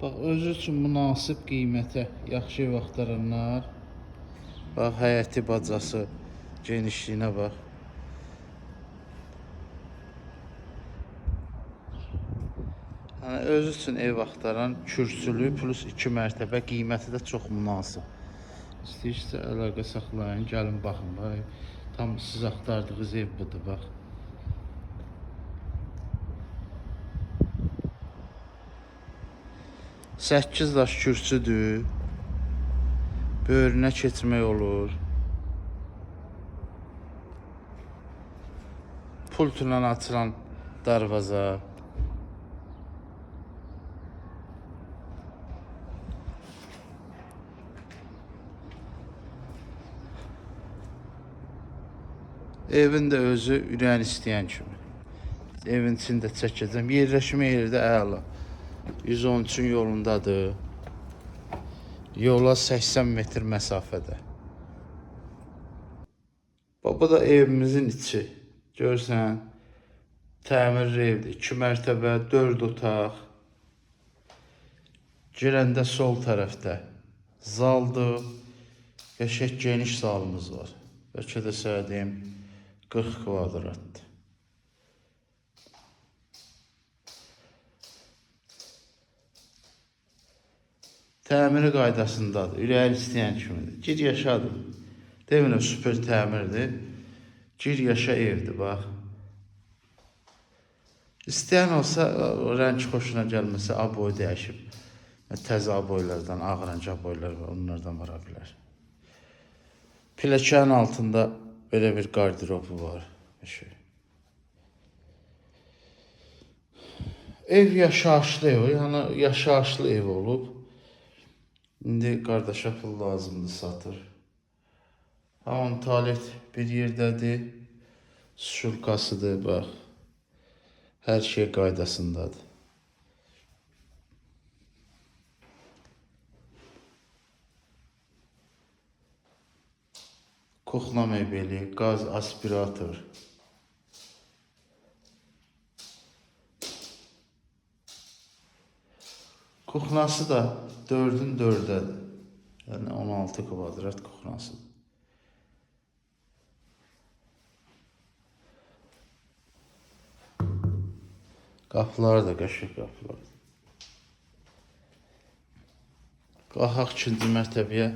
Bax, özü üçün münasib qiymətə yaxşı ev axtaranlar. Bax, həyəti bacası genişliyinə bax. Yəni özü üçün ev axtaran kürsülü plus 2 mərtəbə, qiyməti də çox münasib. İstəyirsə əlaqə saxlayın, gəlin baxın. Bax, tam siz axtardığınız ev budur, bax. Səkkiz daş kürsüdür. Böyrünə keçmək olur. Pultla açılan darvaza. Evin də özü ürəyin istəyən kimi. Evin içində çəkəcəm. Yerləşmə yeri də əla. 113-ün yolundadır. Yola 80 metr məsafədə. Bax, bu da evimizin içi. Görsən, təmirli evdir. 2 mərtəbə, 4 otaq. Girəndə sol tərəfdə zaldır. Qəşəng geniş zalımız var. Bəlkə də sənə deyim 40 kvadratdır. Təmiri qaydasındadır. Ürəyin istəyən kimidir. Gir yaşadır. Demirəm super təmirdir. Gir yaşa evdir, bax. İstəyən olsa, o rəng xoşuna gəlməsə, aboy dəyişib. Təzə aboylardan, ağ rəng aboylar var, onlardan vara bilər. Pilləkənin altında belə bir qardirobu var. Şey. Ev yaşayışlı ev, yəni yaşayışlı ev olub. İndi qardaşa pul lazımdır, satır. Hamam tualet bir yerdədir. Şurkasıdır, bax. Hər şey qaydasındadır. Kuxla mebeli, qaz aspirator. Kuxnası da 4-ün 4-ədir. Yəni 16 kvadrat kuxnasıdır. Qapıları da qəşəng qapılardır. Qalxaq ikinci mərtəbəyə.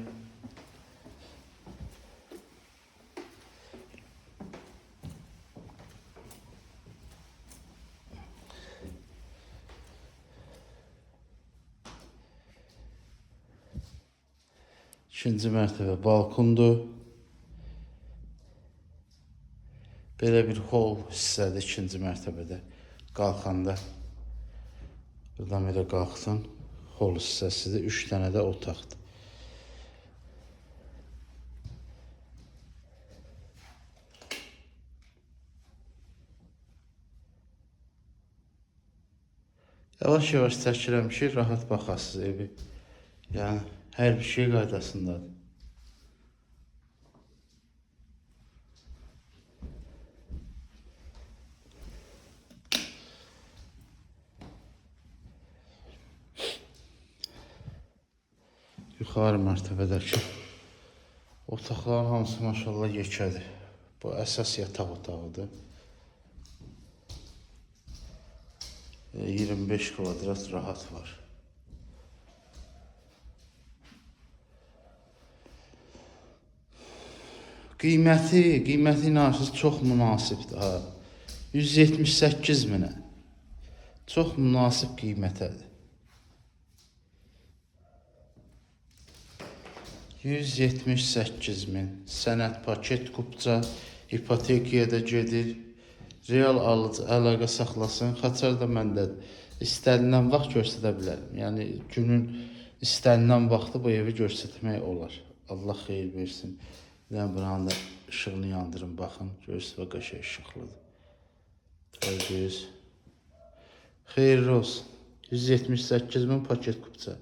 İkinci mərtəbə balkondur. Belə bir hol hissədir ikinci mərtəbədə. Qalxanda buradan belə qalxsın, hol hissəsidir. 3 dənə də otaqdır. Yavaş-yavaş çəkirəm ki, rahat baxasınız evi. Yəni hər bir şey qaydasındadır. Yuxarı mərtəbədəki otaqların hamısı maşallah yekədir. Bu əsas yataq otağıdır. 25 kvadrat rahat var. Qiyməti inanırsınız çox münasibdir ha. 178 minə. Çox münasib qiymətədir. 178 min. Sənəd paket kupça, ipotekaya da gedir. Real alıcı əlaqə saxlasın. Xaçar da məndədir. İstənilən vaxt göstərə bilərəm. Yəni günün istənilən vaxtı bu evi göstərmək olar. Allah xeyir versin. Bir dənə buranın da işığını yandırın, baxın. Görürsünüz, bax, qəşəng işıqlıdır. Gördünüz. Xeyirli olsun. 178 min paket kupça.